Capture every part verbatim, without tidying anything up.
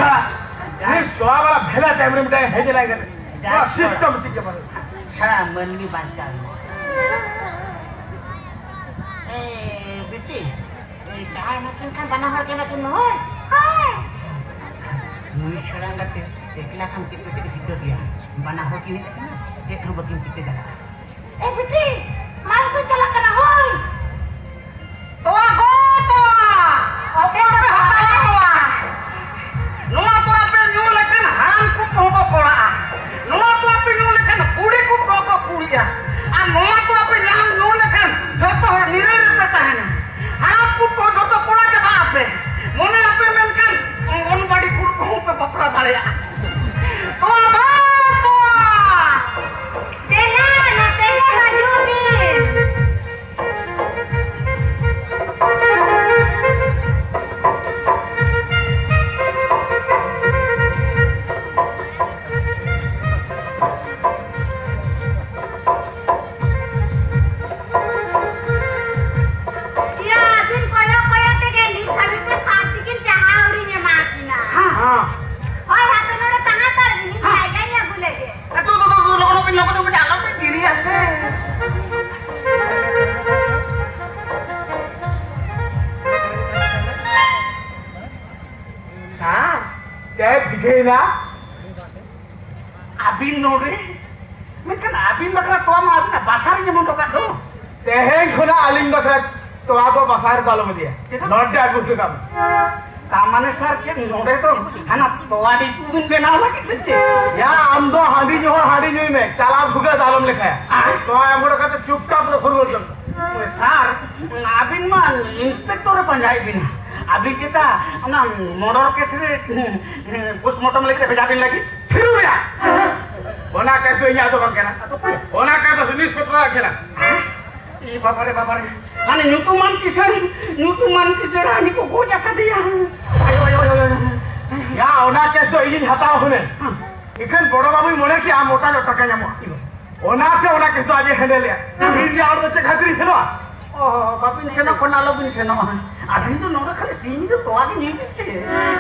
ᱱᱩᱭ ᱛᱚᱣᱟ ᱵᱟᱞᱟ ᱵᱷᱮᱞᱟ ᱴᱟᱭᱤᱢ ᱨᱮ ᱢᱤᱫᱴᱟᱝ ᱦᱮᱡ ᱮᱱᱟᱭ ᱠᱟᱱᱟ᱾ ᱱᱚᱣᱟ ᱥᱤᱥᱴᱮᱢ ᱛᱮᱜᱮ ᱵᱟᱹᱱᱩᱜ᱾ ᱥᱟᱨᱟ ᱢᱟᱹᱱᱢᱤ ᱵᱟᱧᱪᱟᱣ ᱮᱱᱟ᱾ ᱮ, ᱵᱤᱴᱤ, ᱮ, ᱡᱟᱦᱟᱸᱭ ᱢᱟ ᱠᱤᱱ ᱠᱷᱟᱱ ᱵᱟᱱᱟ ᱦᱚᱲ ᱠᱟᱱᱟ ᱠᱤᱱ, ᱦᱳᱭ? ᱦᱳᱭ᱾ ᱱᱩᱭ ᱪᱷᱟᱲᱟ ᱜᱟᱛᱮ ᱮᱠᱞᱟ ᱠᱷᱟᱱ ᱪᱮᱫ ᱠᱚ ᱪᱮᱫ ᱪᱤᱠᱟᱹ ᱜᱮᱭᱟ? ᱵᱟᱱᱟ ᱦᱚᱲ ᱠᱤᱱ ᱦᱮᱡ ᱟᱠᱟᱱᱟ, ᱪᱮᱫ ᱦᱚᱸ ᱵᱟᱹᱠᱤᱱ ᱪᱤᱠᱟᱹ ᱫᱟᱲᱮᱭᱟᱜᱼᱟ᱾ ᱮ ᱵᱤᱴᱤ, ᱢᱟᱲᱟᱝ ᱠᱚ ᱪᱟᱞᱟᱜ ᱠᱟᱱᱟ, ᱦᱳᱭ᱾ ᱛᱚᱣᱟ ᱜᱚ ᱛᱚᱣᱟ, ᱚᱠᱚᱭ ᱯᱮ ᱦᱟᱛᱟᱣᱟ ᱛᱚᱣᱟ? ᱱᱚᱣᱟ ᱛᱚᱣᱟ ᱯᱮ ᱧᱩ ᱞᱮᱠᱷᱟᱱ ᱦᱟᱲᱟᱢ ᱠᱚ ᱠᱚᱦᱚᱸ ᱠᱚ ᱠᱚᱲᱟᱜᱼᱟ᱾ ᱱᱚᱣᱟ ᱛᱚᱣᱟ ᱯᱮ ᱧᱩ ᱞᱮᱠᱷᱟᱱ ᱠᱩᱲᱤ ᱠᱚ ᱠᱚᱦᱚᱸ ᱠᱚ ᱠᱩᱲᱤᱜᱼᱟ᱾ ᱟᱨ ᱱᱚᱣᱟ ᱛᱚᱣᱟ ᱯᱮ ᱧᱟᱢ ᱧᱩ ᱞᱮᱠᱷᱟᱱ ᱡᱚᱛᱚ ᱦᱚᱲ ᱱᱤᱨᱟᱹᱭ ᱨᱮᱯᱮ ᱛᱟᱦᱮᱱᱟ᱾ ᱦᱟᱲᱟᱢ ᱠᱚ ᱠᱚ ᱡᱚᱛᱚ ᱠᱚᱲᱟ ᱪᱟᱵᱟᱜ ᱟᱯᱮ᱾ ᱢᱚᱱᱮ ᱟᱯᱮ ᱢᱮᱱᱠᱷᱟᱱ ᱚᱝᱜᱚᱱᱵᱟᱲᱤ ᱠᱚ ᱠᱚᱦᱚᱸ ᱯᱮ ᱵᱟᱯᱞᱟ ᱫᱟᱲᱮᱭᱟᱜᱼᱟ᱾ ᱛᱚᱣᱟ ᱵᱟᱝ ᱛᱚᱣᱟ᱾ ᱫᱮᱞᱟ, ᱱᱚᱛᱮ ᱞᱮ ᱦᱤᱡᱩᱜ ᱢᱮ᱾ ᱤᱭᱟᱹ, ᱟᱹᱵᱤᱱ ᱠᱚᱭᱚᱜ ᱠᱚᱭᱚᱜ ᱛᱮᱜᱮ ᱱᱤᱛ ᱦᱟᱹᱵᱤᱡ ᱛᱮ ᱥᱟᱨ ᱛᱤᱠᱤᱱ ᱪᱟᱦᱟ ᱟᱹᱣᱨᱤᱧ ᱮᱢᱟ ᱠᱤᱱᱟ᱾ ᱦᱮᱸ᱾ ᱦᱳᱭ, ᱦᱟᱯᱮ ᱱᱚᱰᱮ ᱛᱟᱦᱮᱸ ᱦᱟᱛᱟᱲ ᱵᱤᱱ, ᱤᱧ ᱦᱮᱸ᱾ ᱡᱟᱭᱜᱟᱧ ᱟᱹᱜᱩ ᱞᱮᱜᱮ᱾ ᱟᱹᱛᱩ ᱫᱚ, ᱫᱚ, ᱫᱚ, ᱞᱚᱜᱚᱱ ᱵᱤᱱ, ᱞᱚᱜᱚᱱ ᱵᱤᱱ, ᱟᱞᱚ ᱵᱤᱱ ᱫᱮᱨᱤᱭᱟ ᱥᱮ᱾ ᱥᱟᱨ, ᱪᱮᱫ ᱪᱤᱠᱟᱹᱭᱮᱱᱟ? ᱟᱹᱵᱤᱱ ᱱᱚᱰᱮ? ᱢᱮᱱᱠᱷᱟᱱ ᱟᱹᱵᱤᱱ ᱵᱟᱠᱷᱨᱟ ᱛᱚᱣᱟ ᱢᱟ ᱟᱹᱵᱤᱱᱟᱜ ᱵᱟᱥᱟ ᱨᱮ ᱡᱮᱢᱚᱱ ᱫᱚᱠᱟᱱ ᱫᱚ᱾ ᱛᱮᱦᱮᱧ ᱠᱷᱚᱱᱟᱜ ᱟᱹᱞᱤᱧ ᱵᱟᱠᱷᱨᱟ ᱛᱚᱣᱟ ᱫᱚ ᱵᱟᱥᱟ ᱨᱮᱫᱚ ᱟᱞᱚᱢ ᱤᱫᱤᱭᱟ᱾ ᱪᱮᱫᱟᱜ? ᱱᱚᱰᱮ ᱟᱹᱜᱩ ᱦᱚᱴᱚ ᱠᱟᱜ ᱢᱮ᱾ ᱛᱟ ᱢᱟᱱᱮ ᱥᱟᱨ, ᱪᱮᱫ ᱱᱚᱰᱮ ᱫᱚ ᱦᱟᱱᱟ ᱛᱚᱣᱟ ᱰᱤᱯᱩ ᱵᱤᱱ ᱵᱮᱱᱟᱣ ᱞᱟᱹᱜᱤᱫ ᱥᱮ ᱪᱮᱫ? ᱭᱟ, ᱟᱢ ᱫᱚ ᱦᱟᱺᱰᱤ ᱧᱩ ᱦᱚᱲ ᱦᱟᱺᱰᱤ ᱧᱩᱭ ᱢᱮ, ᱪᱟᱞᱟᱣ ᱵᱷᱩᱜᱟᱹᱜ ᱫᱚ ᱟᱞᱚᱢ ᱞᱮᱠᱷᱟᱭᱟ᱾ ᱟᱨ? ᱛᱚᱣᱟ ᱮᱢ ᱦᱚᱴᱚ ᱠᱟᱛᱮ ᱪᱩᱯᱪᱟᱯ ᱫᱚ ᱨᱩᱣᱟᱹᱲ ᱪᱟᱞᱟᱜ ᱢᱮ᱾ ᱥᱟᱨ, ᱟᱹᱵᱤᱱ ᱢᱟ ᱤᱱᱥᱯᱮᱠᱴᱚᱨ ᱮ ᱯᱟᱸᱡᱟᱭᱮᱫ ᱵᱤᱱᱟ᱾ ᱟᱹᱵᱤᱱ ᱪᱮᱛᱟ ᱚᱱᱟ ᱢᱚᱨᱰᱚᱨ ᱠᱮᱥ ᱨᱮ ᱯᱳᱥᱴᱢᱚᱨᱴᱚᱢ ᱞᱟᱹᱜᱤᱫ ᱮ ᱵᱷᱮᱡᱟ ᱵᱤᱱ ᱞᱟᱹᱜᱤᱫ᱾ ᱛᱷᱤᱨᱩᱭᱟ! ᱚᱱᱟ ᱠᱮᱥ ᱫᱚ ᱤᱧᱟᱜ ᱫᱚ ᱵᱟᱝ ᱠᱟᱱᱟ᱾ ᱚᱱᱟ ᱠᱮᱥ ᱫᱚ ᱥᱩᱱᱤᱞ ᱤᱱᱥᱯᱮᱠᱴᱚᱨ ᱟᱜ ᱠᱟᱱᱟ᱾ ᱮ ᱵᱟᱵᱟᱨᱮ, ᱵᱟᱵᱟᱨᱮ, ᱢᱟᱱᱮ ᱧᱩᱛᱩᱢᱟᱱ ᱠᱤᱥᱟᱹᱬ, ᱧᱩᱛᱩᱢᱟᱱ ᱠᱤᱥᱟᱹᱬ ᱦᱟᱹᱱᱤ ᱠᱚ ᱜᱚᱡ ᱟᱠᱟᱫᱮᱭᱟ᱾ ᱟᱭᱳ, ᱟᱭᱳ, ᱟᱭᱳ, ᱟᱭᱳ᱾ ᱭᱟ, ᱚᱱᱟ ᱠᱮᱥ ᱫᱚ ᱤᱧᱤᱧ ᱦᱟᱛᱟᱣᱟ ᱦᱩᱱᱟᱹᱝ᱾ ᱦᱮᱸ᱾ ᱤᱠᱷᱟᱹᱱ ᱵᱚᱲᱚ ᱵᱟᱵᱩᱭ ᱢᱚᱱᱮ ᱠᱮᱜᱼᱟ ᱢᱚᱴᱟ ᱧᱚᱜ ᱴᱟᱠᱟ ᱧᱟᱢᱚᱜᱼᱟ᱾ ᱚᱱᱟᱛᱮ ᱚᱱᱟ ᱠᱮᱥ ᱫᱚ ᱟᱡ ᱮ ᱦᱮᱱᱰᱮᱞᱮᱜᱼᱟ᱾ ᱦᱮᱸ᱾ ᱤᱧ ᱨᱮᱭᱟᱜ ᱦᱚᱲ ᱫᱚ ᱪᱮᱫ ᱠᱷᱟᱹᱛᱤᱨᱤᱧ ᱯᱷᱮᱞᱚᱜᱼᱟ? ᱚ, ᱵᱟᱵᱤᱱ ᱥᱮᱱᱚᱜ ᱠᱷᱚᱱ ᱟᱞᱚᱵᱤᱱ ᱥᱮᱱᱚᱜᱼᱟ᱾ ᱟᱹᱵᱤᱱ ᱫᱚ ᱱᱚᱰᱮ ᱠᱷᱟᱹᱞᱤ ᱥᱤᱧ ᱧᱤᱫᱟᱹ ᱛᱚᱣᱟ ᱜᱮ ᱧᱩᱭ ᱵᱤᱱ ᱥᱮ᱾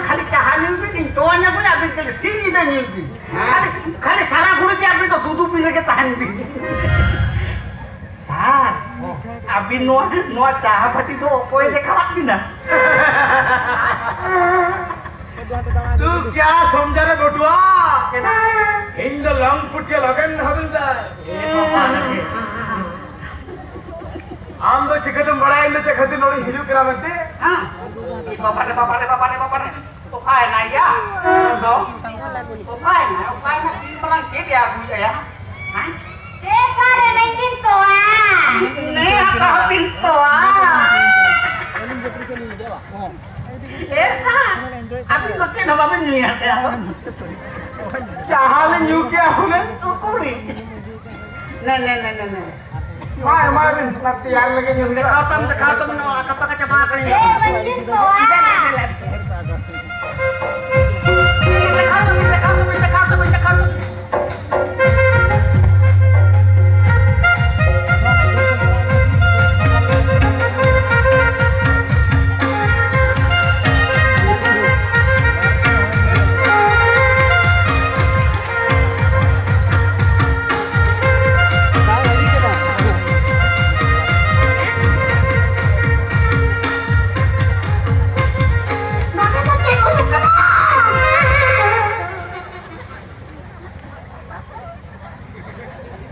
ᱠᱷᱟᱹᱞᱤ ᱪᱟᱦᱟ ᱧᱩᱭ ᱵᱤᱱ, ᱤᱧ ᱛᱚᱣᱟ ᱧᱟᱢ ᱟᱹᱵᱤᱱ ᱠᱷᱟᱹᱞᱤ ᱥᱤᱧ ᱧᱤᱫᱟᱹ ᱧᱩᱭ ᱵᱤᱱ᱾ ᱠᱷᱟᱹᱞᱤ, ᱠᱷᱟᱹᱞᱤ ᱥᱟᱨᱟ ᱜᱷᱩᱲᱤ ᱜᱮ ᱟᱹᱵᱤᱱ ᱫᱚ ᱫᱩᱫᱩ ᱵᱤᱞ ᱨᱮᱜᱮ ᱛᱟᱦᱮᱱ ᱵᱤᱱ᱾ ᱥᱟᱨ, ᱟᱹᱵᱤᱱ ᱱᱚᱣᱟ, ᱱᱚᱣᱟ ᱪᱟᱦᱟ ᱵᱟᱹᱴᱤ ᱫᱚ ᱚᱠᱚᱭ ᱫᱮᱠᱷᱟᱣᱟᱫ ᱵᱤᱱᱟ? ᱛᱩ ᱠᱭᱟ ᱥᱚᱢᱡᱷᱟ ᱨᱮ ᱵᱚᱴᱩᱣᱟ? ᱤᱧ ᱫᱚ ᱞᱚᱝ ᱯᱩᱴᱤᱭᱟ ᱞᱚᱜᱮᱱ ᱦᱟᱵᱤᱞᱫᱟᱨ᱾ ᱟᱢ ᱫᱚ ᱪᱤᱠᱟᱹᱛᱮᱢ ᱵᱟᱲᱟᱭᱟ ᱤᱧ ᱫᱚ ᱪᱮᱫ ᱠᱷᱟᱹᱛᱤᱨ ᱱᱚᱰᱮᱧ ᱦᱤᱡᱩᱜ ᱠᱟᱱᱟ ᱢᱮᱱᱛᱮ? ᱦᱮᱸ? ᱵᱟᱵᱟᱨᱮ, ᱵᱟᱵᱟᱨᱮ, ᱵᱟᱵᱟᱨᱮ, ᱵᱟᱵᱟᱨᱮ᱾ ᱚᱠᱟᱭᱮᱱᱟᱭ ᱭᱟ? ᱫᱚ? ᱚᱠᱟᱭᱮᱱᱟᱭ? ᱚᱠᱟᱭᱮᱱᱟᱭ? ᱛᱤᱱ ᱢᱟᱨᱟᱝ ᱪᱮᱫ ᱮ ᱟᱹᱜᱩᱭᱮᱫᱼᱟ ᱭᱟ? ᱦᱮᱸ? ᱮ ᱥᱟᱨ, ᱮᱱᱮᱡ ᱵᱤᱱ ᱛᱚᱣᱟ᱾ ᱱᱮ ᱦᱟᱛᱟᱣ ᱵᱤᱱ ᱛᱚᱣᱟ᱾ ᱮ ᱥᱟᱨ, ᱟᱹᱵᱤᱱ ᱫᱚ ᱪᱮᱫ ᱦᱚᱸ ᱵᱟᱵᱤᱱ ᱧᱩᱭᱟ ᱥᱮ ᱟᱫᱚ? ᱪᱟᱦᱟ ᱞᱮ ᱧᱩ ᱠᱮᱭᱟ ᱦᱩᱱᱟᱹᱝ᱾ ᱩᱠᱩᱨᱤᱡ᱾ ᱱᱮ, ᱱᱮ, ᱱᱮ, ᱱᱮ, ᱱᱮ᱾ ᱢᱟ, ᱮᱢᱟᱭ ᱵᱤᱱ, ᱚᱱᱟ ᱛᱮᱭᱟᱨ ᱞᱟᱹᱜᱤᱫ ᱧᱩ ᱦᱩᱭᱩᱜᱼᱟ᱾ ᱫᱮᱠᱷᱟᱣ ᱛᱟᱢ, ᱫᱮᱠᱷᱟᱣ ᱛᱟᱢ, ᱱᱚᱣᱟ ᱠᱟᱛᱷᱟ ᱠᱟᱪᱟ ᱵᱟᱝ ᱠᱟᱱᱟ᱾ ᱮ, ᱵᱟᱹᱧ ᱫᱤᱱ ᱠᱚᱣᱟ᱾ ᱫᱮᱠᱷᱟᱣ ᱛᱟᱢ, ᱫᱮᱠᱷᱟᱣ ᱛᱟᱢ, ᱫᱮᱠᱷᱟᱣ ᱛᱟᱢ, ᱫᱮᱠᱷᱟᱣ ᱛᱟᱢ᱾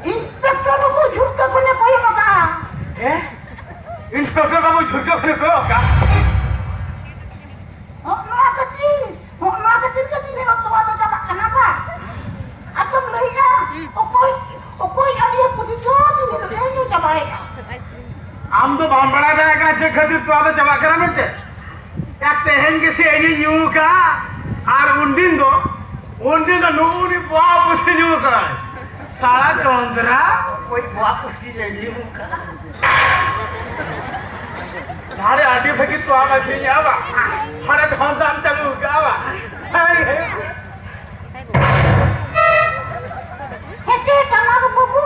ᱤᱱᱥᱯᱮᱠᱴᱚᱨ ᱵᱟᱹᱵᱩ ᱡᱷᱩᱨᱠᱟᱹ ᱠᱷᱚᱱᱮ ᱠᱚᱭᱚᱜ ᱟᱠᱟᱫᱼᱟ᱾ ᱦᱮᱸ? ᱤᱱᱥᱯᱮᱠᱴᱚᱨ ᱵᱟᱹᱵᱩ ᱡᱷᱩᱨᱠᱟᱹ ᱠᱷᱚᱱᱮ ᱠᱚᱭᱚᱜ ᱟᱠᱟᱫᱼᱟ? ᱦᱚᱸᱜ ᱱᱚᱣᱟ ᱠᱷᱟᱹᱛᱤᱨ, ᱦᱚᱸᱜ ᱱᱚᱣᱟ ᱠᱷᱟᱹᱛᱤᱨ ᱜᱮ ᱛᱤᱦᱤᱧ ᱫᱚ ᱛᱚᱣᱟ ᱫᱚ ᱪᱟᱵᱟᱜ ᱠᱟᱱᱟ ᱵᱟᱝ? ᱟᱫᱚᱢ ᱞᱟᱹᱭᱟ, ᱚᱠᱚᱭ, ᱚᱠᱚᱭ ᱟᱞᱮ ᱯᱩᱛᱷᱤ ᱪᱚ ᱛᱤᱦᱤᱧ ᱫᱚᱞᱮ ᱧᱩ ᱪᱟᱵᱟᱭᱮᱫᱼᱟ᱾ ᱟᱢ ᱫᱚ ᱵᱟᱢ ᱵᱟᱲᱟᱭ ᱫᱟᱲᱮᱭᱟᱜ ᱠᱟᱱᱟ ᱪᱮᱫ ᱠᱷᱟᱹᱛᱤᱨ ᱛᱚᱣᱟ ᱫᱚ ᱪᱟᱵᱟᱜ ᱠᱟᱱᱟ ᱢᱮᱱᱛᱮ? ᱭᱟ, ᱛᱮᱦᱮᱧ ᱜᱮ ᱥᱮ ᱤᱧᱤᱧ ᱧᱩ ᱟᱠᱟᱫᱼᱟ, ᱟᱨ ᱩᱱᱫᱤᱱ ᱫᱚ, ᱩᱱᱫᱤᱱ ᱫᱚ ᱱᱩᱜᱼᱩ ᱱᱩᱭ ᱵᱚᱦᱟ ᱯᱩᱥᱤ ᱧᱩ ᱟᱠᱟᱫᱼᱟᱭ᱾ ᱥᱟᱲᱟ ᱪᱚᱸᱫᱽᱨᱟ, ᱚᱠᱚᱭ ᱵᱚᱦᱟ ᱯᱩᱥᱤ ᱞᱮ ᱧᱩ ᱟᱠᱟᱫᱼᱟ? ᱦᱟᱲᱮ ᱟᱹᱰᱤ ᱵᱷᱟᱹᱜᱤ ᱛᱚᱣᱟᱢ ᱟᱹᱠᱷᱨᱤᱧᱟ ᱵᱟ? ᱦᱟᱲᱮ ᱫᱷᱚᱱ ᱫᱟᱢ ᱪᱟᱹᱞᱩ ᱟᱠᱟᱫᱼᱟ ᱵᱟ? ᱦᱟᱭ, ᱦᱟᱭ᱾ ᱦᱮᱸ, ᱪᱮᱫ ᱠᱟᱱᱟ ᱜᱚ ᱵᱟᱹᱵᱩ?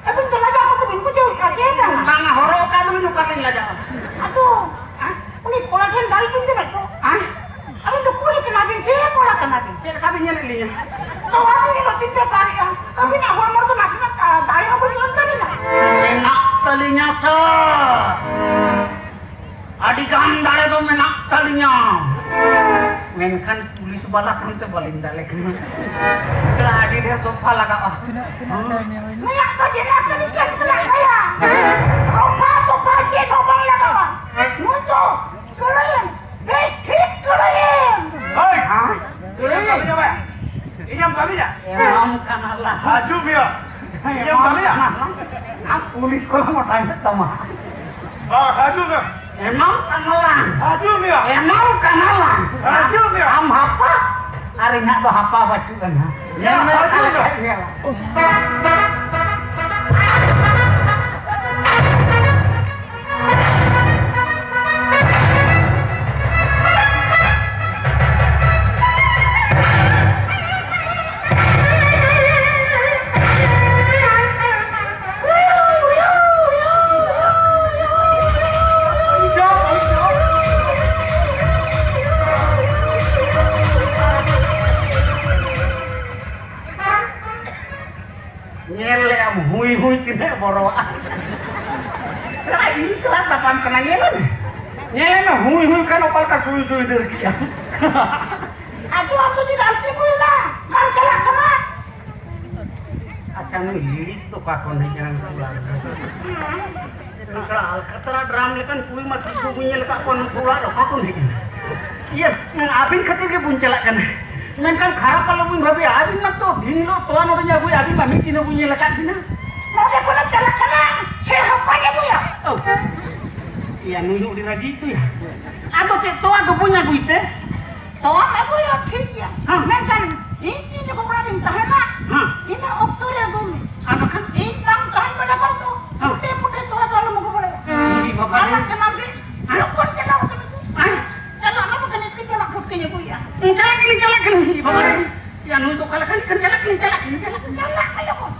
ᱟᱹᱵᱤᱱ ᱫᱚ ᱞᱟᱡᱟᱣ ᱠᱟᱛᱮ ᱵᱤᱱ ᱵᱩᱡᱷᱟᱹᱣ ᱠᱟᱜ ᱪᱮᱫ ᱠᱟᱱᱟ? ᱵᱟᱝᱟ, ᱦᱚᱨᱚᱜ ᱟᱠᱟᱫ ᱫᱚᱵᱤᱱ ᱚᱠᱟ ᱟᱵᱮᱱ ᱫᱟᱨᱮ ᱵᱤᱱ ᱡᱚᱢᱮᱫ ᱫᱚ? ᱦᱮᱸ? ᱟᱵᱮᱱ ᱫᱚ ᱠᱩᱲᱤ ᱠᱟᱱᱟ ᱵᱤᱱ ᱥᱮ ᱠᱚᱲᱟ ᱠᱟᱱᱟ ᱵᱤᱱ? ᱪᱮᱫ ᱞᱮᱠᱟ ᱵᱤᱱ ᱧᱮᱞᱮᱫ ᱞᱤᱧᱟ? ᱛᱚᱣᱟ ᱵᱤᱱ ᱧᱮᱞᱚᱜ ᱵᱤᱱ ᱵᱮᱯᱟᱨᱮᱜᱼᱟ᱾ ᱟᱹᱵᱤᱱᱟᱜ ᱦᱚᱲᱢᱚ ᱨᱮᱫᱚ ᱱᱟᱥᱮᱱᱟᱜ, ᱟ, ᱫᱟᱲᱮ ᱦᱚᱸ ᱵᱟᱹᱱᱩᱜ ᱟᱱ ᱛᱟᱹᱵᱤᱱᱟ᱾ ᱢᱮᱱᱟᱜ ᱛᱟᱹᱞᱤᱧᱟ ᱥᱮ? ᱟᱹᱰᱤ ᱜᱟᱱ ᱫᱟᱲᱮ ᱫᱚ ᱢᱮᱱᱟᱜ ᱛᱟᱹᱞᱤᱧᱟ᱾ ᱢᱮᱱᱠᱷᱟᱱ ᱯᱩᱞᱤᱥ ᱵᱟᱞᱟ ᱠᱟᱱᱛᱮ ᱵᱟᱹᱞᱤᱧ ᱫᱟᱲᱮ ᱠᱟᱱᱟ᱾ ᱟᱹᱰᱤ ᱰᱷᱮᱨ ᱫᱚᱯᱷᱟ ᱞᱟᱜᱟᱜᱼᱟ᱾ ᱛᱤᱱᱟᱹᱜ, ᱛᱤᱱᱟᱹᱜ ᱴᱟᱭᱤᱢ ᱮ ᱦᱩᱭ? ᱱᱩᱭᱟᱜ ᱫᱚ ᱡᱮᱱᱟᱨᱮᱞ ᱠᱮᱥ ᱢᱮᱱᱟᱜ ᱛᱟᱭᱟ᱾ ᱫᱚᱯᱷᱟ, ᱫᱚᱯᱷᱟ ᱪᱮᱫ ᱦᱚᱸ ᱵᱟᱝ ᱞᱟᱜᱟᱜᱼᱟ᱾ ᱱᱩᱭ ᱫᱚ ᱠᱟᱹᱲᱟᱹᱭᱮᱢ, ᱵᱮᱥ ᱴᱷᱤᱠ ᱠᱟᱹᱲᱟᱹᱭᱮᱢ᱾ ᱦᱳᱭ᱾ ᱦᱮᱸ? ᱤᱧᱮᱢ ᱠᱟᱹᱢᱤᱭᱟ? ᱮᱢᱟᱢ ᱠᱟᱱᱟ ᱞᱟᱝ᱾ ᱦᱤᱡᱩᱜ ᱢᱮᱭᱟ᱾ ᱤᱧᱮᱢ ᱠᱟᱹᱢᱤᱭᱟ? ᱟᱢ ᱯᱩᱞᱤᱥ ᱠᱚ ᱢᱚᱴᱟᱭ ᱛᱟᱢᱟ᱾ ᱵᱟ, ᱦᱤᱡᱩᱜ ᱢᱮ᱾ ᱮᱢᱟᱢ ᱠᱟᱱᱟ ᱞᱟᱝ᱾ ᱦᱤᱡᱩᱜ ᱢᱮᱭᱟ᱾ ᱮᱢᱟᱢ ᱠᱟᱱᱟ ᱞᱟᱝ᱾ ᱦᱤᱡᱩᱜ ᱢᱮᱭᱟ᱾ ᱟᱢ ᱦᱟᱯᱟ ᱟᱨ ᱤᱧᱟᱹᱜ ᱫᱚ ᱦᱟᱯᱟ ᱵᱟᱹᱪᱩᱜ ᱟᱱᱟ᱾ ᱧᱮᱞ ᱢᱮ, ᱦᱤᱡᱩᱜ ᱢᱮ᱾ ᱧᱮᱞ ᱢᱮ᱾ ᱧᱮᱞ ᱞᱮᱜ ᱟᱢ ᱦᱩᱭ ᱦᱩᱭ ᱛᱤᱱᱟᱹᱜ ᱵᱚᱨᱚᱣᱟᱜ᱾ ᱥᱟᱞᱟ ᱤᱧ ᱥᱟᱞᱟᱜ ᱛᱟᱯᱟᱢ ᱠᱟᱱᱟ, ᱧᱮᱞ ᱢᱮ᱾ ᱧᱮᱞ ᱢᱮ, ᱦᱩᱭ ᱦᱩᱭ ᱠᱷᱟᱱ ᱚᱠᱟ ᱞᱮᱠᱟ ᱥᱩᱭ ᱥᱩᱭ ᱫᱟᱹᱲ ᱠᱮᱜᱼᱟ᱾ ᱟᱫᱚ ᱟᱢ ᱫᱚ ᱪᱮᱫᱟᱜ ᱮᱢ ᱛᱤᱸᱜᱩᱭᱮᱱᱟ? ᱵᱟᱢ ᱪᱟᱞᱟᱜ ᱠᱟᱱᱟ? ᱟᱪᱪᱷᱟ, ᱱᱩᱭ ᱞᱤᱲᱤᱥ ᱫᱚ ᱚᱠᱟ ᱠᱷᱚᱱ ᱦᱮᱡ ᱮᱱᱟ ᱱᱩᱠᱩ ᱚᱲᱟᱜ ᱨᱮ? ᱱᱚᱝᱠᱟ ᱟᱞᱠᱟᱛᱨᱟ ᱰᱨᱟᱢ ᱞᱮᱠᱟᱱ ᱠᱩᱲᱤ ᱢᱟ ᱛᱤᱥ ᱦᱚᱸ ᱵᱟᱹᱧ ᱧᱮᱞ ᱟᱠᱟᱫ ᱠᱚᱣᱟ, ᱱᱩᱠᱩ ᱚᱲᱟᱜ ᱨᱮ ᱚᱠᱟ ᱠᱷᱚᱱ ᱦᱮᱡ ᱮᱱᱟ? ᱤᱭᱟᱹ, ᱟᱹᱵᱤᱱ ᱠᱷᱟᱹᱛᱤᱨ ᱜᱮ ᱵᱟᱹᱧ ᱪᱟᱞᱟᱜ ᱠᱟᱱᱟ᱾ ᱢᱮᱱᱠᱷᱟᱱ ᱠᱷᱟᱨᱟᱯ ᱟᱞᱚ ᱵᱤᱱ ᱵᱷᱟᱹᱵᱤᱭᱟ, ᱟᱹᱵᱤᱱ ᱢᱟ ᱛᱚ ᱫᱤᱱ ᱦᱤᱞᱳᱜ ᱛᱚᱣᱟ ᱱᱚᱰᱮ ᱟᱹᱜᱩᱭᱟ, ᱟᱹᱵᱤᱱ ᱢᱟ ᱢᱤᱫ ᱫᱤᱱ ᱦᱚᱸ ᱵᱟᱹᱧ ᱧᱮᱞ ᱟᱠᱟᱫ ᱵᱤᱱᱟ᱾ ᱱᱚᱰᱮ ᱠᱷᱚᱱᱮᱢ ᱪᱟᱞᱟᱜ ᱠᱟᱱᱟ, ᱥᱮ ᱦᱚᱯᱚᱱ ᱟᱹᱜᱩᱭᱟ? ᱚ᱾ ᱤᱭᱟᱹ, ᱱᱩᱭ ᱫᱚ ᱟᱹᱰᱤ ᱨᱟᱹᱜᱤ ᱩᱛᱟᱹᱨᱟ᱾ ᱟᱫᱚ ᱪᱮᱫ ᱛᱚᱣᱟ ᱫᱚ ᱵᱟᱹᱧ ᱟᱹᱜᱩᱭ ᱛᱮ? ᱛᱚᱣᱟᱢ ᱟᱹᱜᱩᱭ ᱨᱮᱦᱚᱸ ᱴᱷᱤᱠ ᱜᱮᱭᱟ᱾ ᱦᱮᱸ᱾ ᱢᱮᱱᱠᱷᱟᱱ ᱤᱧ ᱛᱤᱱ ᱡᱚᱠᱷᱚᱱ ᱚᱲᱟᱜ ᱨᱤᱧ ᱛᱟᱦᱮᱱᱟ, ᱦᱮᱸ᱾ ᱤᱱᱟᱹ ᱚᱠᱛᱚ ᱨᱮ ᱟᱹᱜᱩᱭ ᱢᱮ᱾ ᱟᱨ ᱵᱟᱠᱷᱟᱱ? ᱤᱧ ᱵᱟᱝ ᱛᱟᱦᱮᱱ ᱵᱮᱲᱟ ᱠᱚᱨᱮ ᱫᱚ ᱦᱮᱸ᱾ ᱢᱚᱴᱮ ᱢᱚᱴᱮ ᱛᱚᱣᱟ ᱫᱚ ᱟᱞᱚᱢ ᱟᱹᱜᱩ ᱵᱟᱲᱟᱭᱟ᱾ ᱤ ᱵᱟᱵᱟ ᱨᱮ᱾ ᱟᱨ ᱵᱟᱝ ᱠᱟᱱᱟ ᱜᱮ, ᱦᱮᱸ᱾ ᱞᱚᱜᱚᱱ ᱪᱟᱞᱟᱣ ᱠᱟᱱᱟ ᱠᱚ᱾ ᱦᱮᱸ᱾ ᱪᱟᱞᱟᱜ ᱢᱮ ᱵᱟᱠᱷᱟᱱ ᱤᱧ ᱠᱟᱹᱴᱤᱡ ᱚᱱᱟ ᱯᱷᱩᱴᱠᱟᱹᱧ ᱟᱹᱜᱩᱭᱟ᱾ ᱪᱟᱞᱟᱜ ᱠᱟᱹᱱᱟᱹᱧ, ᱪᱟᱞᱟᱜ ᱠᱟᱹᱱᱟᱹᱧ᱾ ᱤ ᱵᱟᱵᱟ ᱨᱮ᱾ ᱭᱟ, ᱱᱩᱭ ᱫᱚ ᱚᱠᱟ ᱞᱮᱠᱟᱱ ᱠᱟᱱ? ᱪᱟᱞᱟᱜ ᱠᱟᱹᱱᱟᱹᱧ, ᱪᱟᱞᱟᱜ ᱠᱟᱹᱱᱟᱹᱧ, ᱪᱟᱞᱟᱜ ᱠᱟᱹᱱᱟᱹᱧ᱾ ᱪᱟᱞᱟᱜ ᱢᱮ ᱞᱚᱜᱚᱱ᱾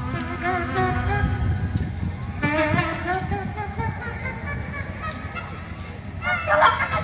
ᱪᱟᱞᱟᱜ ᱠᱟᱱᱟ